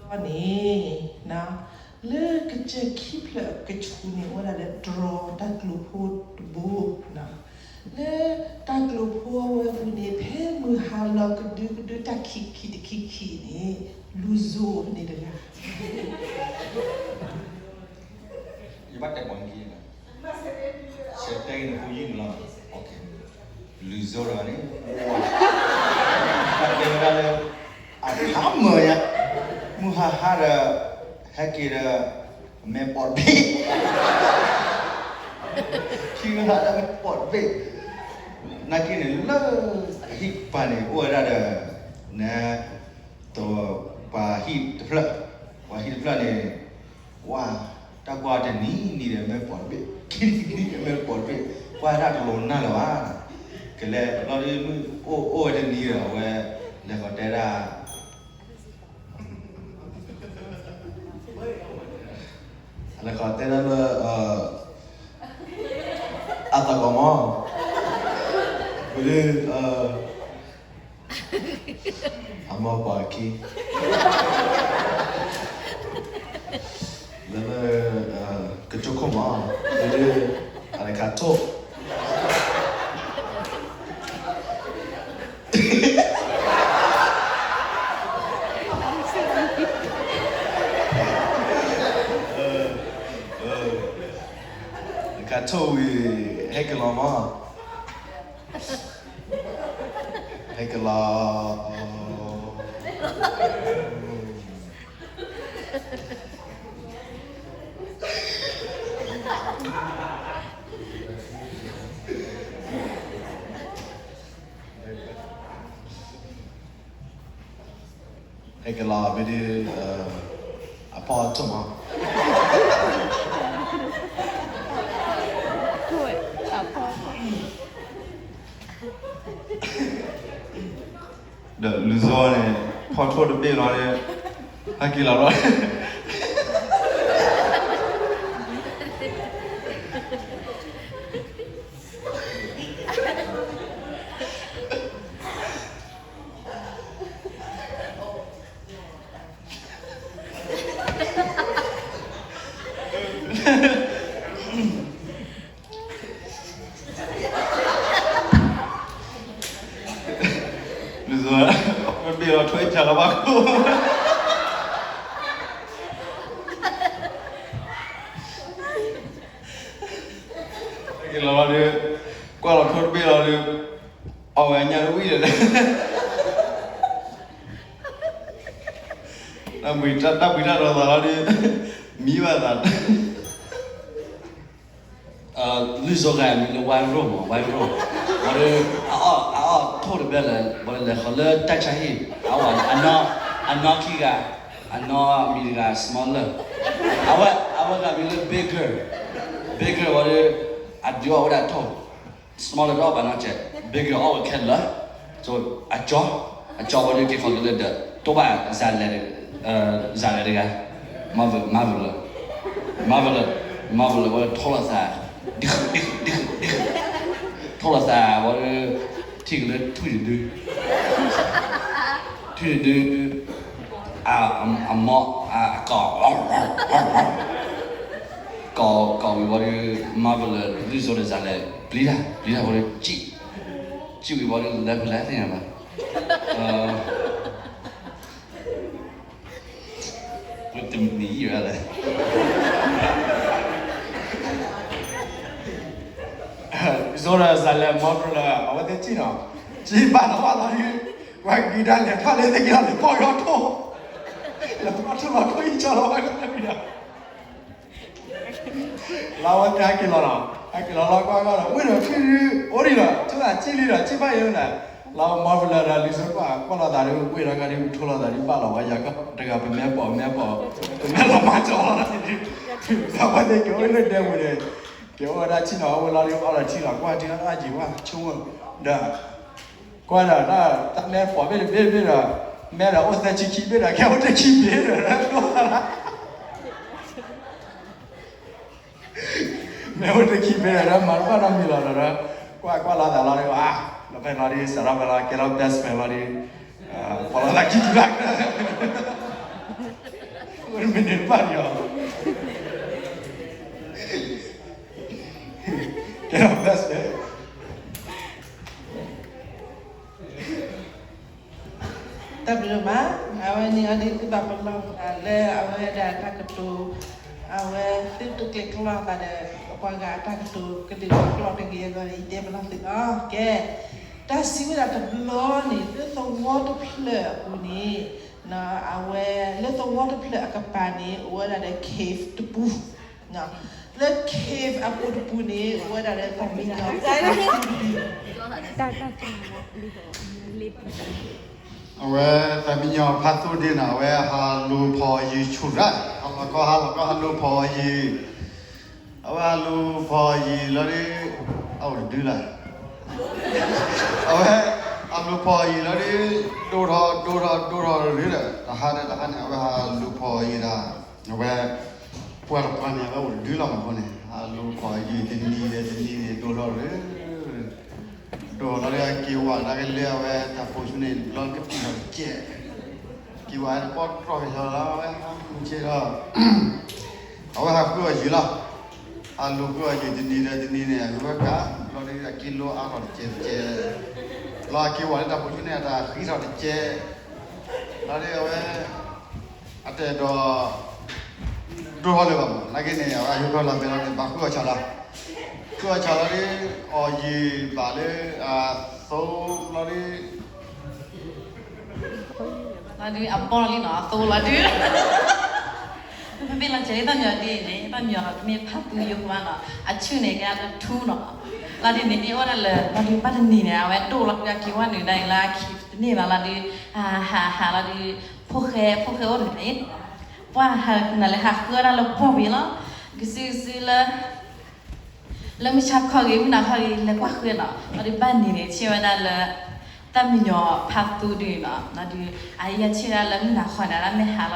န့ၣ်, လၢကစၢၢ်ခံဖျၢၣ်အကဆူးန့ၣ် အိၣ်ဝဲဒၣ်လၢတြီတၢ်ကျိၤဖိတဘိ, လၢတၢ်ကျိၤဖိအဝဲအပူၤန့ၣ် ဖဲမုၢ်ဟါလီၤကဒုကဒုတၢ်ခံးခံးတခံးခံးန့ၣ် လူၤစိၤန့ၣ်တဂၤ ယဘၣ်တဲပိာ်မုၣ်က့ၤန့ၣ်, ဆဲးတဲက့ၤနဖိယုၢ်န့ၣ်လီၤ. လူၤစိၤတဂၤန့ၣ်, တၢ်တဲဝဲဒၣ်လၢ အခါမၢ်ယါ, မုၢ်ဟါဟါဒီး ဟဲက့ၤဒီး မဲာ်ပိာ်တဘ့ၣ်, ခံဂၤဒီးမဲာ်ပိာ်တဘ့ၣ်, နာ်က့န့ၣ် လၢအဟံၣ်ကပၤန့ၣ် အိၣ်ဝဲဒၣ်ဒီး န ပှၤဟံၣ်တဖျၢၣ်, ပှၤဟံၣ်တဖျၢၣ်န့ၣ်, ဝါ, တၢ်ကွၢ်တနံၤနံၤဒီး မဲာ်ပိာ်တဘ့ၣ်, ခံနံၤနံၤဒီး မဲာ်ပိာ်တဘ့ၣ်, ကွၢ်တၢ်တလိၤနၢ်လၢၤဘၣ်. ကလဲၤလီၤဒုး အိၣ်အိၣ်ဝဲတနံၤဒီး အဝဲလဲၤဃီၤတဲဒၣ် လဲၤဃီၤတဲဒၣ်လၢ အသကိးမး, ဝဲဒၣ် အမ့ၢ်ပှၤခံ လၢလၢ ကၠိခိၣ်မး, ဝဲဒၣ် အတခါထိၣ် အခါထိၣ်ဝံၤ ဟဲက့ၤလီၤမး, ဟဲက့ၤလီၤ ဟဲက့ၤလီၤ မ့ၢ်ဒ် အဖီအထိၣ်မး ဒီးလူၤစိၤန့ၣ် ဖီထိၣ်တဘ့ၣ်လီၤန့ၣ် ဟဲက့ၤလီၤလီၤ လူၤစိၤ မ့ၢ်ဘ့ၣ်လီၤထိၣ်အံၤတၢ်လီၤဘၣ်ခိၣ် က့ၤလီၤလီၤဒီး ကွၢ်လီၤထိၣ်တဘ့ၣ်လီၤဒီး အီၣ်ဝဲညၣ်တဝံၣ်ဒီး တၢ်ဘှံးတၢ်တီၤသးလီၤဒီး မံဘၣ်သး လူၤစိၤဂၤမံၤလၢ ဝါရိၣ်မး ဝါရိၣ်, ဝံၤဒီး အအီၣ်ထိၣ်တဘ့ၣ်လၢ ဝံၤဒီးလဲၤဃီၤလၢတၢ်ဆါဟံၣ် အဝဲ အနီၢ်ခံဂၤ, အနီၢ်မံၤတဂၤ smaller, အဝဲ အဝဲဂၤမံၤလၢ bigger, bigger ဝံၤဒီး အဒုးအီၣ်ဝဲဒၣ်ထိၣ် smaller တအီၣ်ဘၣ်နီတစဲး bigger အီၣ်ဝဲခဲလၢာ်, အကၠီ, အကၠီဝံၤဒီးက့ၤဃီၤက့ၤလၢဒီး တိၢ်ဘၣ် စၤလဲၤ, စၤလဲၤတဂၤ, marvelous, marvelous, marvelous ဝံၤဒီးထိၣ်လိာ်သး, ဒုး ဒုး ဒုး ဒုး ထိၣ်လိာ်သးဝံၤဒီး ထံၣ်က့ၤလၢထွံၣ်တဒု ထွံၣ်တဒု အမိၢ် အကိး ကိး ကိးဝံၤဝံၤဒီး marvelous လူၤစိၤဒီးစၤလဲၤ ပျံၤတၢ် ပျံၤတၢ်ဝံၤဒီး စံၣ် စံၣ်ဝံၤဝံၤဒီး လဲၤဖဲလဲၣ်သ့ၣ်ညါဘၣ် ဝဲတမံၤယံၤလဲၣ် လူၤစိၤဒီးစၤလဲၤ marvelous အဝဲသ့ၣ်စံၣ်နီၤ စံၣ်ဘၣ်လီၤဘၣ်လီၤဒီး ပှၤက့ၤဒၣ်လဲၤထီၣ်လၢသ့ၣ်က့ၤလီၤလဲၤဖီၣ်ယီၤထိၣ် လဲၤဖီၣ်ထိၣ်လီၤထိၣ်အံၤကၠီလီၤဝဲကလၢာ်ဒီး လၢအဝဲသ့ၣ်ဟဲက့ၤလီၤနီၤ ဟဲက့ၤလီၤလီၤကွၢ်ကွၢ်ဒီး ဝ့ၢ်ဒီးထွံၣ်ဒု အိၣ်ဒံးဒီး ဆိသးစံၣ်လံဒီး စံၣ်ဘၣ်ယိၣ်န့ၣ် လၢ marvelous ဒီးလူၤစိၤကွၢ်ကွၢ်လီၤသးဒီး ဝ့ၢ်ဒီးကဒီး ထိၣ်လီၤသးဒီး ဘၣ်လီၤဝဲယၤကီၢ်တဂၤ ပမဲပိာ်မဲပိာ် ပမဲလီၤမၤကၠီလီၤ ဒီးအဝဲသ့ၣ်က့ၤအိၣ်လၢဒဲပူၤန့ၣ် က့ၤအိၣ်ဝဲဒၣ်ထံၣ်နီၤ အဝဲလီၤဒီးအီၣ်ဒီးထံၣ်လီၤ ကွၢ်ထံၣ်အါယံၤဝဲ ဆိကမိၣ် ဒီး ကွၢ်ဒီး တၢ်မဲပိာ်ဘ့ၣ်တဘ့ၣ်တဘ့ၣ်ဒီး မဲဒီးအိၣ်သၢဆံခံဘ့ၣ်ဒီး ကဲအိၣ်တဆံဘ့ၣ်ဒီး မဲအိၣ်တဆံဘ့ၣ်ဒီး မၤတဘၣ်နီတမံၤလီၤဒီး ကွၢ်ကွၢ်လီၤသးလီၤဒီး အါ လီၤဖဲလီၤဒီး စးထီၣ်ဖဲလီၤ ကဲထီၣ် best friend လီၤဒီး ပိာ်လီၤသးခံတုၤလၢ န့ၣ်ဘၣ်ယီၤ, ကဲဒီး bless တၢ်ဘျုးမး, အဝဲန့ၣ်အီၤဒ်သုဘၣ်ပလီၢ်သးလၢအဝဲဒၣ်တၢ်ကတိၤ, အဝဲသုတကျဲးကျီသးဒီး ပှၤဂၤအတၢ်ကတိၤကလုာ်ကျိာ်တဂ့ၤအဂီၢ်န့ၣ် ယတဲပလီၢ်သုလီၤ. ကဲ, တၢ်စံးဝဲဒၣ်တဘျီန့ၣ် လၢသဝီတဖျၢၣ်အပူၤန့ၣ်, အဝဲလၢသဝီတဖျၢၣ်အကပၤန့ၣ် အိၣ်ဝဲဒၣ်ဒီး cave တပူၤ လၢ cave အပူၤတပူၤန့ၣ် အိၣ်ဝဲဒၣ်ဒီးသၢမံၤညီၤဖးသူ, အဝဲသၢမံၤညီၤဖးသူဒ်န့ၣ် အဝဲဟးလူၤဖီၣ်ယံၤဆူၣ်ရၣ်, ဟးလီၤကီ ဟးလီၤကီ ဟးလူၤဖီၣ်ယံၤ, အဝဲဟးလူၤဖီၣ်ယံၤလီၤဒီး, အအိၣ်တဒုလၢ်, အဝဲဟးလူၤဖီၣ်ယံၤလီၤဒီး, ဒိၣ်ထီၣ် ဒိၣ်ထီၣ် ဒိၣ်ထီၣ်ရၣ်ဒီး တဟါဒီးတဟါန့ၣ် အဝဲဟးလူၤဖီၣ်ယံၤဒၣ်, အဝဲ ပှၤတပှၤန့ၣ် အဝဲအိၣ်တဒုလီၤမးအဃိန့ၣ် ဟးလူၤဖီၣ်ယံၤတနံၤဒီးတနံၤန့ၣ် ဒိၣ်ထီၣ်ရၣ်, ဒိၣ်ထီၣ်လီၤဒီး အက့ၤဝဲဒၣ်ကလဲၤ အဝဲတၢ်ပိာ်ဆူန့ၣ် လီၤကပံာ်ထီၣ်တကဲး, က့ၤဝဲတပီၢ်တြီၢ်က့ၤလီၤလီၤ အဝဲဟးမုၢ်ဆ့ၣ်ဒီး အဝဲဟးဃုအီၣ်ယံၤလီၤ, ဟးလူၤဃုအီၣ်ယံၤတနံၤဒီးတနံၤန့ၣ် အဂုၤအဂၤ လီၤဒီးအက့ၤလိအါထီၣ်တကဲးတကဲး, လီၤအက့ၤဝဲလၢတၢ်ပိာ်ဆူန့ၣ် အတၢ်ဃံထီၣ်တကဲး, လီၤဒီးအဝဲ အတဲဒီး ဒိၣ်ထီၣ်လၢၤဘၣ်မး နာ်က့န့ၣ် အဝဲဟးဃုအီၣ်လီၤဖဲလီၤန့ၣ် ဘၣ်ဃုအီၣ်ဆၣ်လီၤ, ဃုအီၣ်ဆၣ်လီၤဒီး အီၣ်ယံၤဘၣ်လၢအသိလီၤဒီး လီၤဒုးအဘီလီၤလံနီၤ အသိလီၤဒုး, မ့မ့ၢ်လီၤစဲးလၢတၢ်မံၤအီၤဒ်န့ၣ် တၢ်မံၤအီၤမ့ၢ်ဖးသူယိဖိဘၣ်နီၤ အဆူၣ်န့ၣ် ကဲလၢထူနီၤ, လီၤဒုးန့ၣ် မ့ၢ်အိၣ်ဒၣ်လၢ လီၤဒုးဘၣ်တနံၤန့ၣ် အဝဲဒိၣ်လီၤဒုးအက့ၤဝဲနုာ်ဒၣ်အံၤလၢအခံတန့ၢ်ဘၣ်လီၤဒုး, ဟးဟးဟးလီၤဒုး, ဖိၣ်ဃဲ ဖိၣ်ဃဲအိၣ်တဂၤန့ၣ်, ပှၤဟးနၤလဲၤဟးဃုအီၣ်ဒၣ်လၢပှၢ်ဝံၤလီၤ, ကစုကစုလၢ လၢမုၢ်ဆါခီဂ့ၤ မုၢ်နၤခီဂ့ၤ လဲၤကွၢ်ဃုနီၤ, လီၤဒုးဘၣ်နံၤန့ၣ် ဆ့ၣ်ဝဲဒၣ်လၢ တၢ်မံၤညီၤဖးသူဒုးနီၤ, လီၤဒုး အယဆ့ၣ်ဒၣ်လၢမုၢ်နၤခီန့ၣ် အ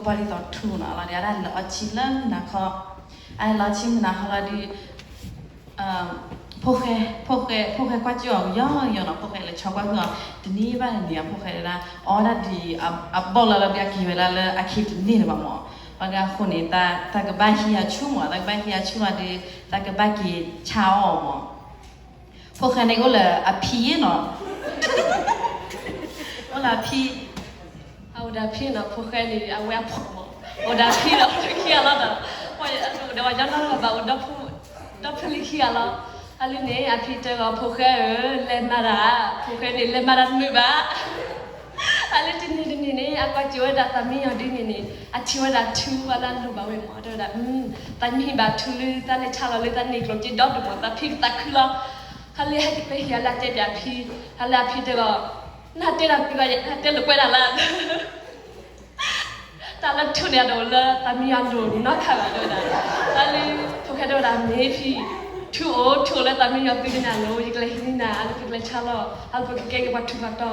ဒၣ်မ့ၢ်ဟးလီၤဒုးအဒၣ် ကပီၤမး ကပီၤဒ်သိးထူနီၤ, လီၤဒုးအဒၣ်လၢအီၣ်ဆံလၢမုၢ်နၤခီ, အလီၤဆံမုၢ်နၤခီလီၤဒုး ဖိၣ်ဃဲ ဖိၣ်ဃဲ ဖိၣ်ဃဲကွၢ်ကၠိအီၤကယီကယီနီၤ, ဖိၣ်ဃဲလဲၤဆီကွၢ်ဃုအီၤ တနံၤဘၣ်တနံၤအဖိၣ်ဃဲဒၣ် အီဒၣ်ဒ်အဘီၣ်လီၤလီၤဒုး အက့ၤဝဲဒၣ်လၢအခံတန့ၢ်လၢၤဘၣ်မး, ဘၣ်ဒၣ်အဃိန့ၣ် တၢ်ကဘၣ်ဟံးအဆူၣ်မး တၢ်ကဘၣ်ဟံးအဆူၣ်လီၤဒုး တၢ်ကဘၣ်က့ၤဆါအီၣ်မး, ဖိၣ်ဃဲန့ၣ်အိၣ်လၢအဖံယ့ၢ်နီၤ, အိၣ်လၢအဖံ အအိၣ်ဒီးအဖံနီၤ ဖိၣ်ဃဲန့ၣ် အဝဲအဖီၣ်မး, အိၣ်ဒီးအဖံဒီးခံဂၤလီၤဒီး, ဒီးပှၤကညီနီၢ်လီၤဘၣ် အိၣ်ဒီဖုလံခံဂၤလီၤ, အလံန့ၣ် အဖံတဲဂီၤ ဖိၣ်ဃဲဧၢ, လဲၤမၤတၢ်, ဖိၣ်ဃဲန့ၣ် လဲၤမၤတၢ်တမုာ်ဘၣ်, အလံတနံၤတနံၤန့ၣ် အကွၢ်ကၠိဝဲဒၣ်သးမံညီၤဒ်န့ၣ်န့ၣ် အထံၣ်ဝဲဒၣ်ထူဝဲလၢအလိၤဘၣ်ဝဲမး တဲဝဲဒၣ်, သးမံဘၣ်ထူလၢသးလဲၤဆါလီၤလၢသးန့ၣ်ကျိၤက့ဒီဒိၣ်မး သးဖံသးခုလီၤ, ဟဲလၢဟဲက့ၤပဲဟံၣ်အလၢအတဲပၠးဖံ, ဟဲလၢအဖံတဲဂီၤ နဟးတဲတၢ်ဖံဘၣ်ယဲ နဟးတဲလိာ်ကွဲတၢ်လၢ တၢ်လၢထူန့ၣ် အတအိၣ်လၢသးမံညီၤလိၤနီတခါဘၣ် တဲဝဲဒၣ်, အလံ ဖိၣ်ဃဲတဲဝဲဒၣ် မ့ၢ်ဖံ, ထူအိၣ် ထူအိၣ်လၢသးမံညီၤသုဒ်န့ၣ်အလိၤ ယကလဲၤဟံးန့ၢ်နၤ အလံ ပကလဲၤဆါလီၤ အလံ ပကကဲက့ၤပှၤထူပှၤတီၤ,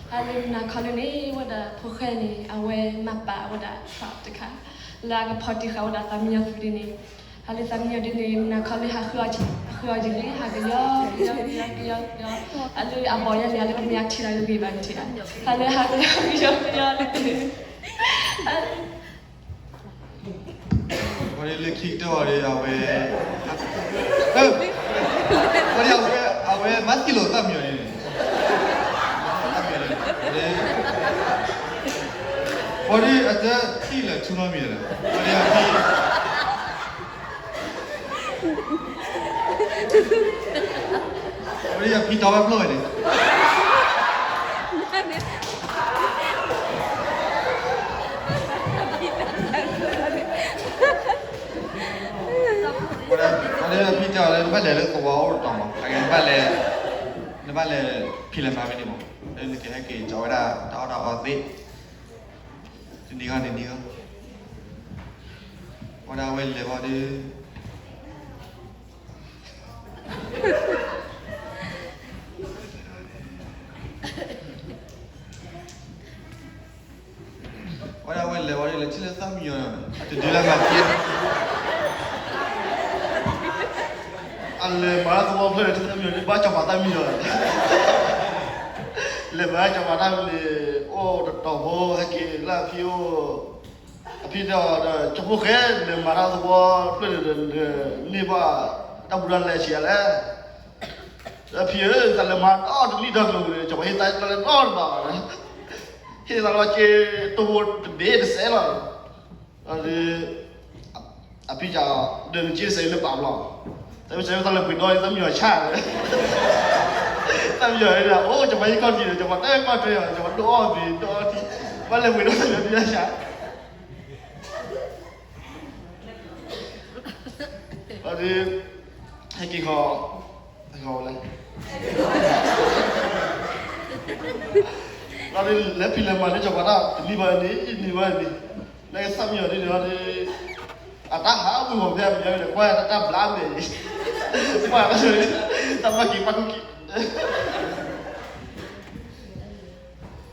အလံ မုၢ်နၤခီလံန့ၣ် ဝဲဒၣ်ဖိၣ်ဃဲန့ၣ် အဝဲမၤပာ်ဝဲဒၣ် truck တခါ လၢအကဖီတံၢ်ဃာ်ဝဲဒၣ်သးမံညီၤသုဒ်န့ၣ်, အလံ သးမံညီၤဒ်န့ၣ် မုၢ်နၤခီလံ ဟးဃုအီၤ ဟးဃုအီၤယံၤလံ ဟးကယီကယီကယီကယီ, အလံ အဘီၣ်ယဲန့ၣ် အလံ ပမ့ၢ်အထံၣ်တၢ်ဂ့ၤဂ့ၤဘၣ်န့ၣ်ထံၣ်ဧါ, ဟးလၢဟးကယီကယီကယီဒ်န့ၣ် ဝဲလၢခံကတၢၢ်ဝဲဒီး အဝဲ ဝဲဒၣ်အဝဲ အဝဲမၤသံလိာ်သးမံညီၤန့ၣ်, ဝဲဒၣ်အတၢ်သံလၢာ်ထူနီတမံၤလၢၤ, ဝဲဒၣ်အဖံ ဝဲဒၣ်အဖံတီဝဲပျိၢ်ဝဲန့ၣ် ဝဲဒၣ်ဖံတဲအီၤလၢ နဘၣ်လဲၤလၢသဝီအိၣ်တတီၤမး, အဂ့ၢ် နဘၣ်လဲၤ, နဘၣ်လဲၤဖံးလဲၤမၤဝဲန့ၣ်မး, လၢနကဟဲက့ၤကၠီဝဲဒၣ်တၢ်အီၣ်တၢ်အီသ့ၣ်, တနံၤဂီၢ်တနံၤဂီၢ်, ဝဲဒၣ်ဝဲလဲၤဝဲဒီး ဝဲဒၣ်ဝဲလဲၤဝဲဒၣ်လဲၤထံၣ်လၢသၣ်မံယီၤ, တဒုလၢမၤကဲ, အလဲၤမၤသဝီဖျၢၣ်ထံၣ်သၣ်မံယီၤ ဘၣ်ကၠီၤမၤသၣ်မံယီၤ, လဲၤမၤကၠီၤမၤသၣ်မံယီၤန့ၣ် အိၣ်တတီၤဖိဟဲက့ၤ အဖံအိၣ်, အဖံတဲအီၤဒီး ကၠီဖိၣ်ဃဲ နမၤတၢ်သဝီဖျၢၣ်န့ၣ်ဒီး နန့ၢ်ဘၣ်တၢ်ဘူးတၢ်လဲဆံးအါလဲၣ်. ဒီးဖံဧၢ, တၢ်လဲၤမၤဒီတနံၣ်ဒီကလိၤန့ၣ် ကၠီပၤဟ့ၣ်တၢ်လၢနီတဘျီဘၣ်ဒီး ဟ့ၣ်သးလီၤက့ၤ တိၢ်ဖိတဘ့ၣ်တစဲးလီၤ. ဒီး အဖံစံး, ဒီးနက့ၤတစဲးလၢပာ်ဘျီ, တမ့ၢ်စဲးလၢတၢ်လဲၤပှ့ၤဒီး တၢ်မံယီၤဆၣ်ဒီး တၢ်မံယီၤဒီး အိၣ် ကၠီပၤဟံးကီၢ်ထံးဒီး ကၠီပၤတဲကီၢ်ထံးဒီး ကၠီပၤဒိၣ်အီၣ်ဘ့ၣ်ဒိၣ်အီထံ, ဘၣ်လဲၤပှ့ၤဒီးတၢ်မံယီၤဆၣ် ဒီး ဟဲက့ၤဃီ, ဟဲက့ၤဃီလဲၣ်, ဒီးလဲၤဖံးလဲၤမၤန့ၢ်ကၠီပၤတၢ်တနံၤဘၣ်တနံၤ နံၤဘၣ်နံၤ, လၢကသၣ်မံယီၤဒ်န့ၣ်ဒီး အတၢ်ဟးဝံၤဂီၤဖဲအမံၤဒီး ကွၢ်တၢ်ဘျါမဲာ်န့ၣ်, ကွၢ်တၢ်ဘျါက့ၤပၣ်ကူက့ၤ